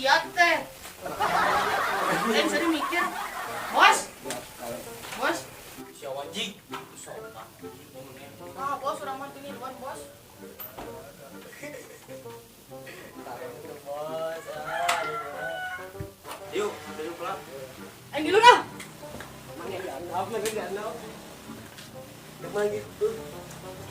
Sia teh. Lain sering mikir. Bos. Bos. Si wajib sopan. Ah, bos urang mah teu ngiluan, Bos. Bos. Yuk, dari pulang. Aing ngilu dah. Mana dianggap, mana dianggap. Emang gitu.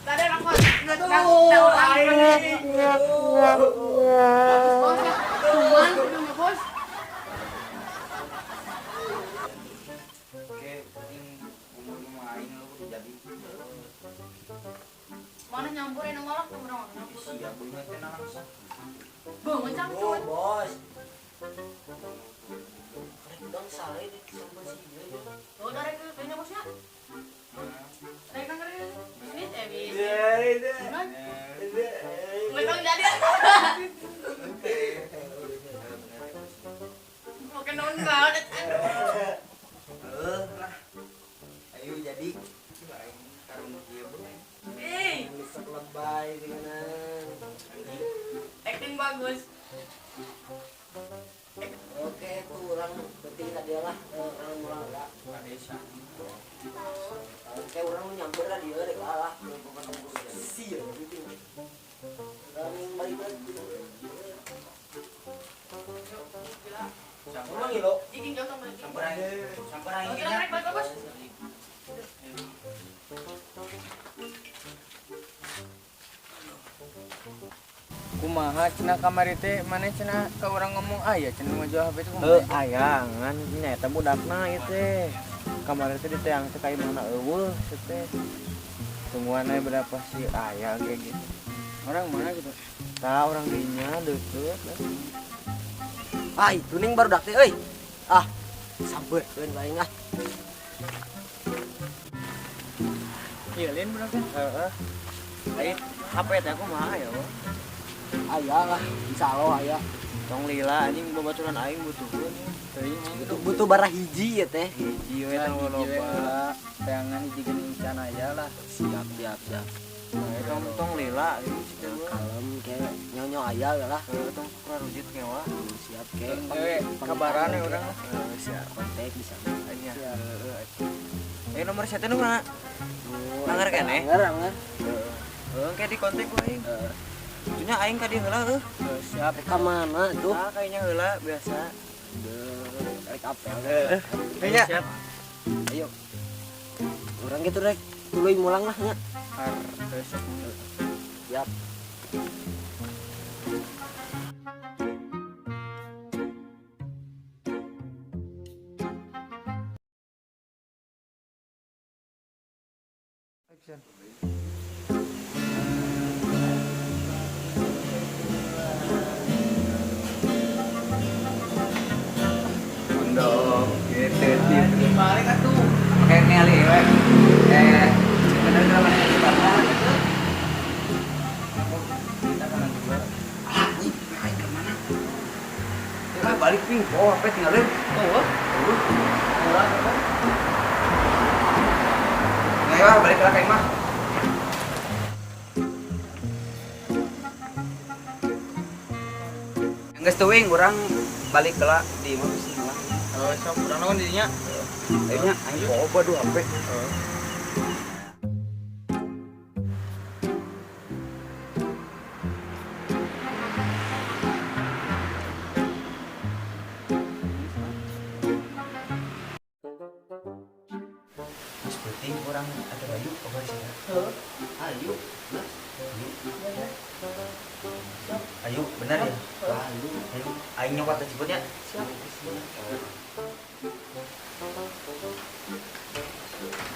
Tadi orang bos. Aduh, aing. Bos, ya. Cuman kudu bos. Oke, penting umur mah aing lu kudu jadi. Mana nyampur enak malah tuh urang nyampur. Siap beungeut teh langsung. Bangun cang Oh, cuman. bos. Rek udang sale di sampai sini aja. Oh, dari ke kayaknya bosnya. Dari kan dari bisnis eh bisnis. Iya, iya. Cuman, Memang jadi. Oke, non banget. Aduh. Eh, lah. Ayo jadi. Aing karung kieu beungeut. Eh, Bisa lebay dengan. Acting bagus. Oke, tuh orang penting tadi lah, orang mulang lah. Ka desa. Oke, orang nyamper lah dia rek lah. Sia gitu. Orang balik lagi. Gila. Emang ngilo? Iking jauh sama iking. Samperan samperan Oh, kita rek balik bos. Kumaha cenah kamari teh mana cenah ka urang ngomong aya cenah ngajual HP teh kumaha? Heuh, aya ngan nya eta budakna ieu teh. Kamari teh diteang teh ka imahna eueuh teh teh. Tungguan aya berapa sih aya kayak gitu. Orang mana gitu? Tah orang dinya deukeut. Ah, itu ning baru dak teh euy. Ah, sampeurkeun bae ah. Iya lain berapa? Heeh. Ai HP teh kumaha ya? Bo? Aya lah, insyaallah aya. Tong lila anjing babaturan aing butuhkeun. Teuing mah Butuh butuh bara hiji ya teh. Hiji we tong loba. Teangan hiji geuning can aya lah. Siap, siap, siap. Tong tong lila ieu sih teh. Kalem ke nyonyo aya lah. Heuh, tong sok rujit ngewa. Siap ke. Dewe kabaran ya urang. Heuh, siap. Kontak bisa. Nya. Heeh. Eh nomor siapa nu mana? Oh, Anggar keneh? Anggar, anggar. Heeh, kayak di kontak ku aing. Itunya aing ka dieu heula heuh. Siap. Rek ka mana tuh? Nah, kayaknya heula biasa. Rek apel. Kayaknya Siap. Ayo. Urang gitu rek tuluy mulang lah nya. Har besok. Siap. Pondok gitu. Balik atuh. Pakai ngali we. Eh, bener geura mana di mana gitu. Kita kanan juga. Ah, ih, aing ke mana? Ya balik ping. Oh, apa tinggalin? Oh, Murah kan? Nah, ya, balik ke kayak mah. Geus teuing urang balik ke di imah bisi lah. Oh, sok urang naon di dinya? Ayo nya aing coba duh HP. Terus penting orang ada Bayu obat sih. Ayo. Ayo, benar ya? Ayo. Ayo, aing nyokot teh jemputnya. Siap.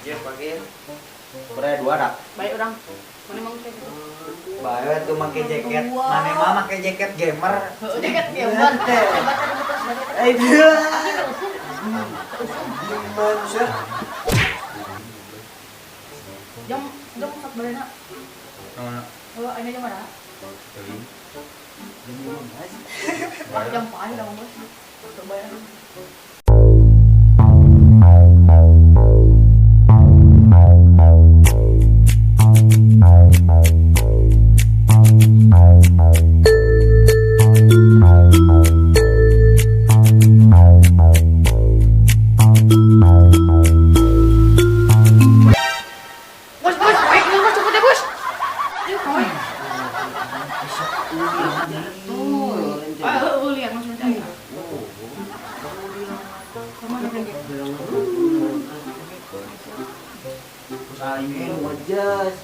Iya, pagi. Kurang dua rak. Baik orang. Mana mau kayak gitu? Bae tuh make jaket. Mane mah make jaket gamer. Heeh, jaket gambar. Hebat kan betul sebenarnya. Eh, dia. Jam jam sak barena. Oh, ini jam mana? Jam 15. Jam pagi dong, Bos. Coba ya. Ah, eueuh liang maksudna teh. Kumaha teh? Terus aing Wajas.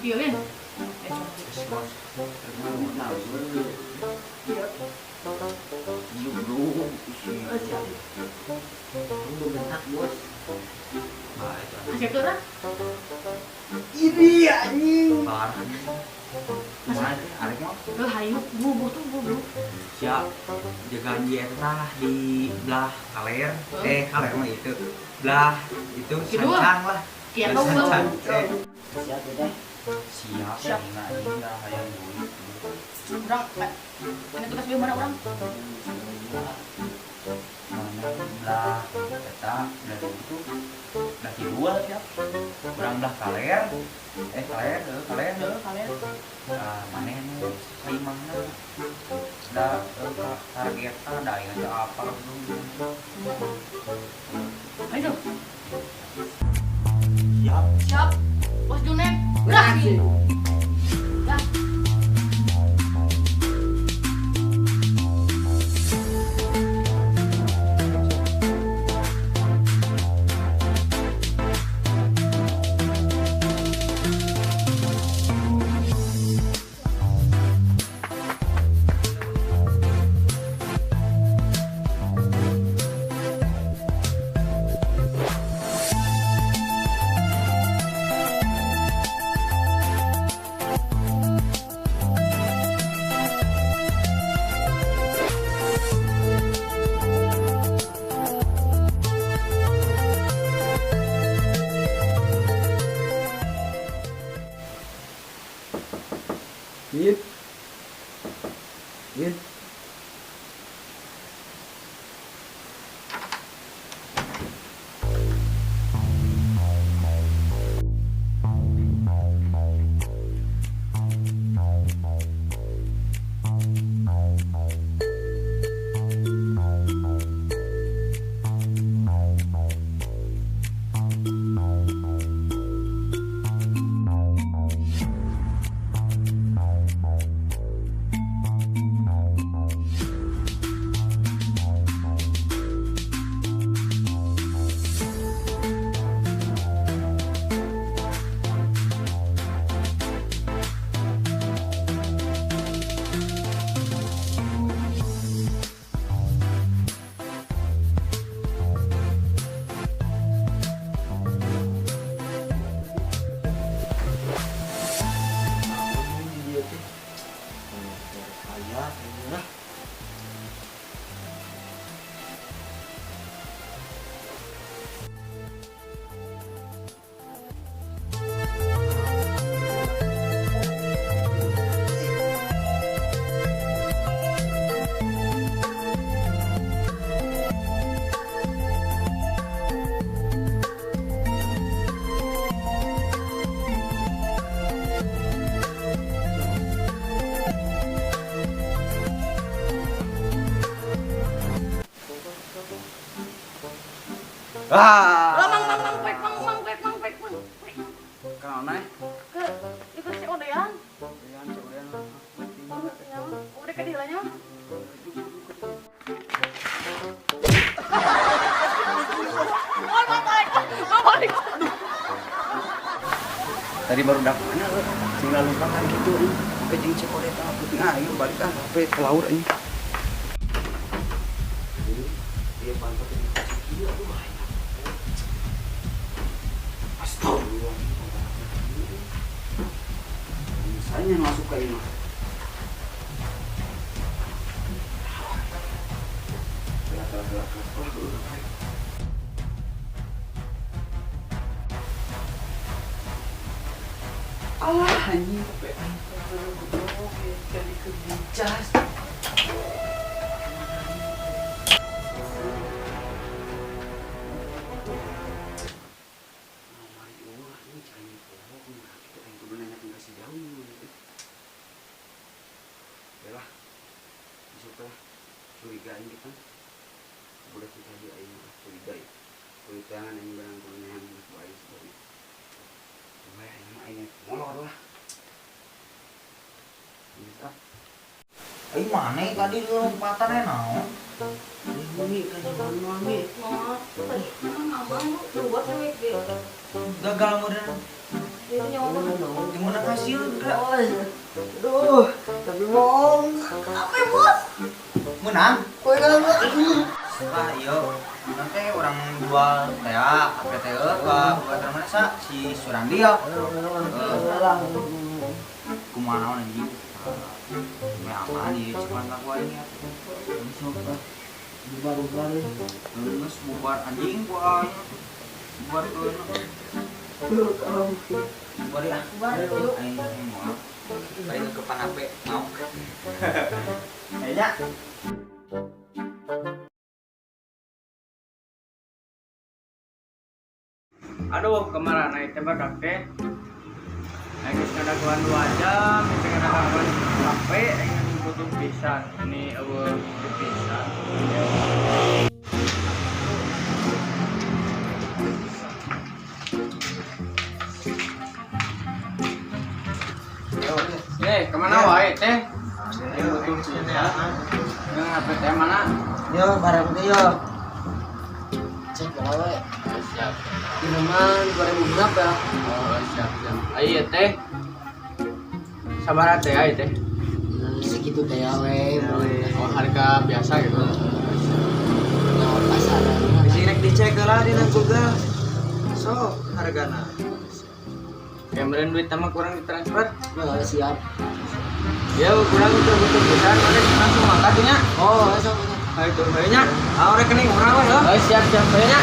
Ieu lin. Iya bro. Belum bentak bos. Asep tuh lah. Ini anjing. Parah. Mana arek mah? Heuh hayu bubuh tuh bubuh. Siap. Jagaan dia tah di belah kaler. Kaler mah itu. Belah itu sancang lah. Iya, sancang. Siap ya teh. Siap. Siap. Nah, ini dah hayang duit. Urang ana tugas di mana urang? Mana belah eta belah itu belah kidul siap. Urang belah kaler. Kaler kaler. Kaler. Ah, maneh nu saimahna. Da targetna da aing teh apa Ayo. Siap. Siap. Bos Junet. Udah. Dah. Yin. Yin. Ah. Mang mang mang pek mang mang pek mang pek mang. Kana? Ke itu si Odean. Odean si Odean. Udah ke dilanya. Balik. Tadi baru dak mana lu? Sing lalu kan gitu. Oke jeung cek Odean tah penting ayo balik ah HP ke laur anjing. Dia pantat di kieu aduh bahaya. Astagfirullah. Misalnya masuk ke ini. Alah anjing tapi aing goblok jadi kebicas. Curiga aing kita. Udah kita di aing curiga ya. Curigaan aing barang kunehan ku aing sebenarnya. Wah, aing aing molor lah. eta. Ai mana tadi lu lompatan eh naon? Mami kajaman mami. Wah, tadi emang abang lu buat cewek ge. Gagal modern. Itu nyawa mah. Di mana hasil gerak? Aduh, tapi bohong. Apa ya, Bos? Menang. Menang. Wah, iya. Nanti orang jual teh, HP teh ke buat mana sa si Surandi ya. Kumaha naon anjing? Meh aman ieu cuman lagu aing ya. Sok ah. Bubar-bubar. Geus bubar anjing ku aing. Bubar tuh. Bubar ya. Bubar yuk. Aing aing mau. Aing ke HP mau. Kayaknya. Aduh, kemarin naik teh badak teh. Aing geus ngadaguan 2 jam, geus ngadaguan HP, aing butuh pisan. Ini eueuh pisan. Eh, kemana wae teh? Aing butuh pisan. Yang HP teh mana? Yo, barang teh yo. Cek gawe. Siap. Minuman 2000 berapa ya? Oh, siap, siap. Ayo teh. Sabar teh, ayo teh. Nah, segitu teh ya we. Oh, harga biasa gitu. Nah, pasaran. Bisi rek dicek lah dina Google. So, hargana. Ya meureun duit mah kurang ditransfer. Nah, siap. Ya kurang itu butuh pisan, mana langsung mangkat nya. Oh, sok. Ayo tuh, ayo nya. Ah, rekening urang we heuh. Oh, siap, siap, ayo nya.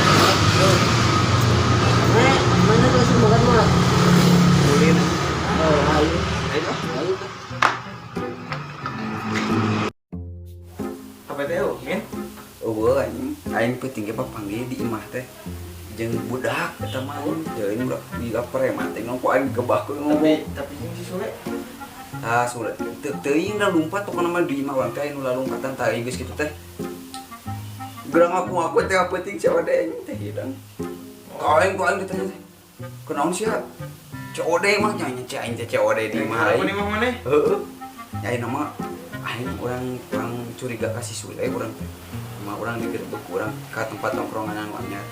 Nek, mana langsung makan mah? Ulin. Oh, ayo. Ayo. Ayo. HP teh eueuh, Min. Eueuh anjing, aing peuting ge papanggih di imah teh. Jeung budak eta mah teuing budak di preman teh ngomong aing gebah ku ngomong. Tapi jeung si Sule. Ah, Sule teu teuing da lumpat pokona mah di imah urang teh anu lalumpatan tah geus kitu teh. Gerang aku teh peuting COD anjing teh hidang. Aing ku aing ditanya teh. Kunaon sia? COD mah nya nya aing teh COD di imah Aku aing. di imah maneh. Heeh. Ya aing mah aing urang urang curiga ka si Sule urang teh. Mah urang digerebek urang ka tempat tongkrongan anu anyar.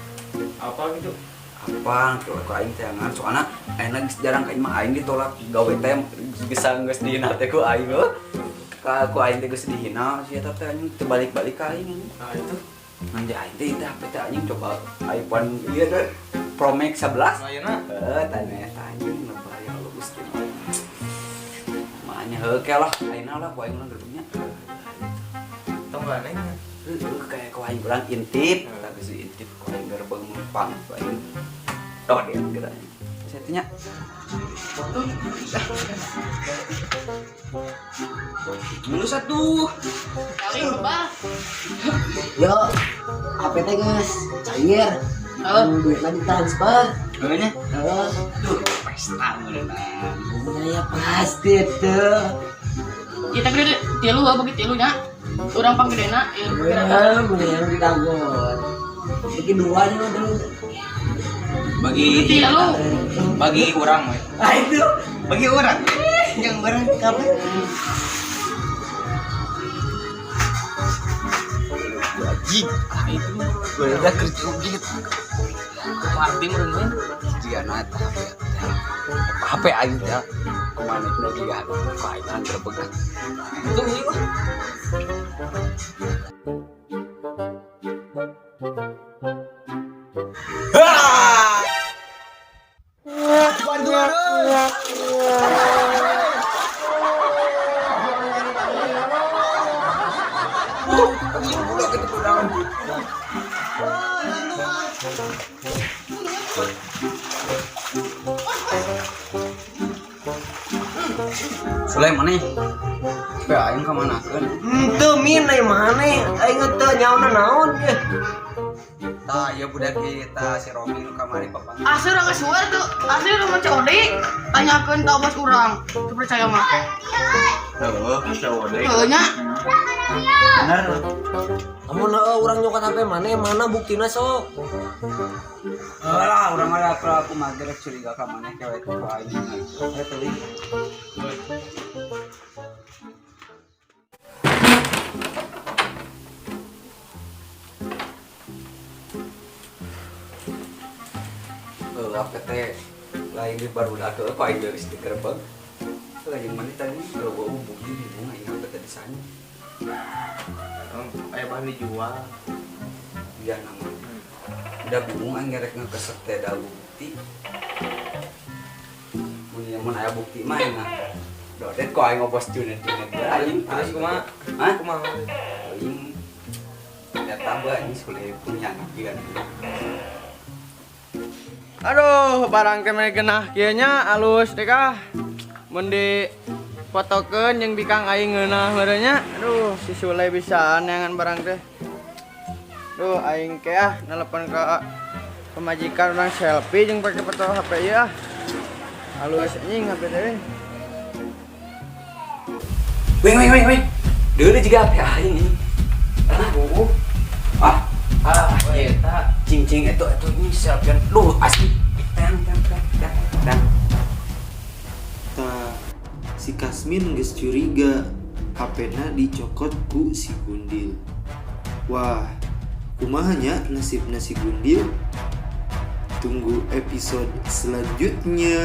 Apa gitu? Apa ku aing teh ngan soalna ayeuna geus jarang ka imah aing ditolak gawe teh geus geus dihina teh ku aing heuh. Ka ku aing teh geus dihina si eta teh anjing teu balik-balik ka aing anjing. Nah, itu. Nanti aing teh teh HP teh anjing coba iPhone ieu teh Pro Max 11. Ayeuna Heuh, tanya eta anjing lebay ya Allah Gusti. Makanya heuh ke lah ayeuna lah ku aing urang gerbangnya. Tong gandeng. Heuh, kayak ku aing urang intip, tak geus intip ku aing gerbang pang ku aing. Toh dia geura. Saya tanya. Dulu satu. Paling bebas. Yo, HP teh geus cair. Halo. Duitnya ditransfer. Heeh. Heeh. Duh, pesta meureun. Ya pasti tuh. Kita gede tilu bagi tilu nya. Urang panggedena ieu Ya, mendingan didagor. Bagi dua nya udah. Bagi tilu. bagi urang we. Ah itu. Bagi urang. Yang barang kabeh. Wajib. Ah itu udah kerja gitu. Party meureun we. Jika na eta HP HP aing teh kumaha nu jiga ku aing mah gerebeg. Itu ieu mah. Sule mana? HP aing ka manakeun? Henteu min ai maneh, aing teu nyaona naon ye. Tah ieu budak kita si Romi nu kamari papanggih. Asli urang geus suar tuh. Asli urang mah COD. Tanyakeun ka bos urang. Teu percaya mah. Heuh, COD. Heuh nya. Bener. Amun heueuh urang nyokat HP maneh, mana buktina sok? Heuh lah, urang mah aku mah gerek curiga ka maneh kewe ku aing. Eh teuing. HP teh lain di barudak heuh ku aing geus digerebeg. Heuh jeung mana tadi eueuh bukti bingung aing HP teh di sana. Aya bahan dijual. Iya nama. Udah bingung aing ngerek ngekeset teh da bukti. Mun ieu mun aya bukti mah aing mah. Dodet kok aing ngobos junet-junet teh anjing. Terus kumaha? Hah? Kumaha? Aing eta bae anjing Sule punya anak juga. Aduh, barang teh mere genah kieu nya alus deh kah. Mun di fotokeun jeung bikang aing ngeunah meureun nya. Aduh, si Sule bisa neangan barang teh. Duh, aing ke ah nelepon ke pemajikan urang selfie jeung pake foto HP ieu ah. Halus anjing HP teh. Wing wing wing wing. Deuleu juga HP aing ini. Aduh, Ah, ah, eta. cing cing itu ini selfie. Duh, asli. Tang tang tang tang tang. Tah, si Kasmin geus curiga HP-na dicokot ku si Gundil. Wah, kumaha nya nasibna si Gundil? Tunggu episode selanjutnya.